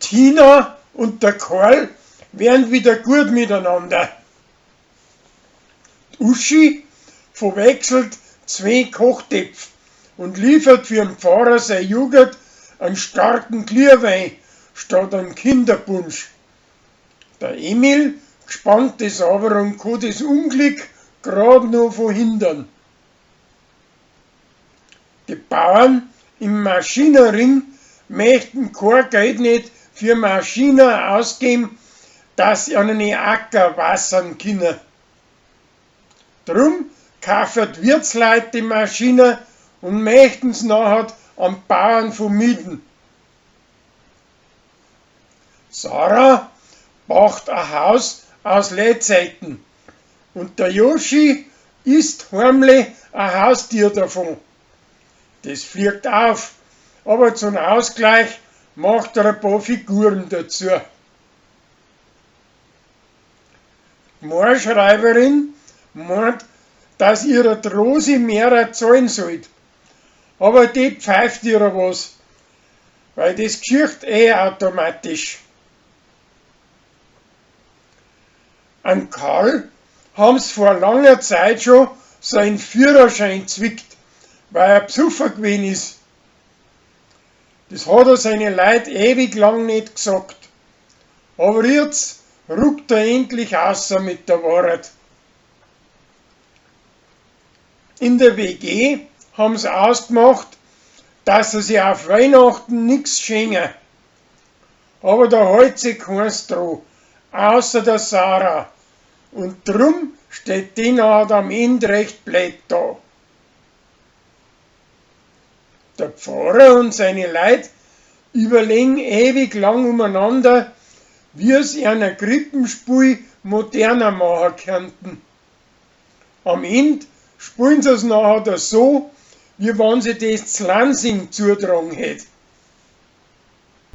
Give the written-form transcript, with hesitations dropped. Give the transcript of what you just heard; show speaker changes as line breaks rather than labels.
Tina und der Karl werden wieder gut miteinander. Uschi verwechselt zwei Kochtöpfe und liefert für den Pfarrer seine Jugend einen starken Glühwein statt einen Kinderpunsch. Der Emil gspannt es aber und kann das Unglück grad noch verhindern. Die Bauern im Maschinenring möchten kein Geld nicht für Maschinen ausgeben, dass sie einen Acker wassern können. Drum kaufen die Wirtsleute die Maschine und möchten's nachher am Bauern vermieten. Sarah bacht ein Haus aus Leihzeiten und der Joschi isst heimlich ein Haustier davon. Das fliegt auf, aber zum Ausgleich macht er ein paar Figuren dazu. Die Moorschreiberin meint, dass ihrer Rosi mehrer zahlen sollt. Aber die pfeift ihrer was, weil das geschieht eh automatisch. An Karl haben's vor langer Zeit schon seinen Führerschein zwickt, weil er Besoffen gewesen ist. Das hat er seine Leut ewig lang nicht gesagt. Aber jetzt ruckt er endlich außer mit der Wahrheit. In der WG haben's ausgemacht, dass sie sich auf Weihnachten nix schenken. Aber da hält sich keins dran, außer der Sarah. Und drum steht die nachher am Ende recht blöd da. Der Pfarrer und seine Leute überlegen ewig lang umeinander, wie sie einer Krippenspiel moderner machen könnten. Am Ende spielen sie es nachher so, wie wenn sie das Zlansing zutragen hätt.